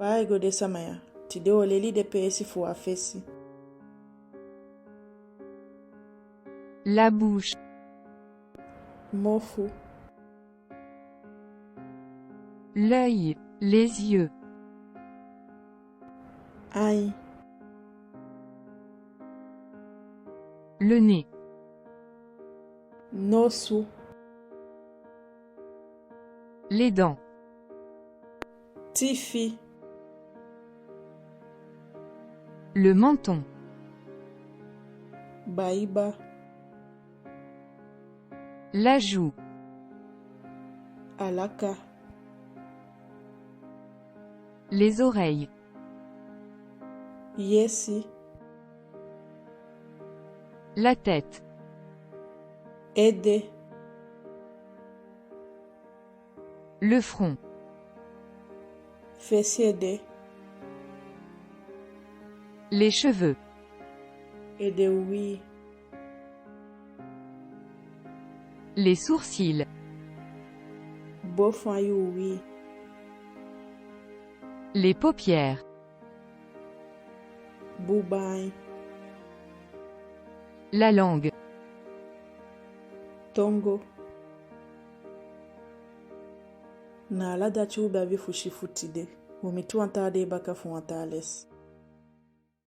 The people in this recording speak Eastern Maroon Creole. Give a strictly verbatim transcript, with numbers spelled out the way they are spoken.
Fa ai go de, sama ya? Tide wo leli den peesi fu a fesi. La bouche. Mofu. L'œil, les yeux. Ain. Le nez. Nosu. Les dents. Tifi. Le menton. Baiba. La joue. Alaka. Les oreilles. Yesi. La tête. Ede. Le front. Fesi ede. Les cheveux. Ede uwii. Les sourcils. Bofu ain uwii. Les paupières. Buba ain. La langue. Tongo. Na ala dati u be abi fu si fu tide. Wo miti wan taa dei baka fu wan taa lesi.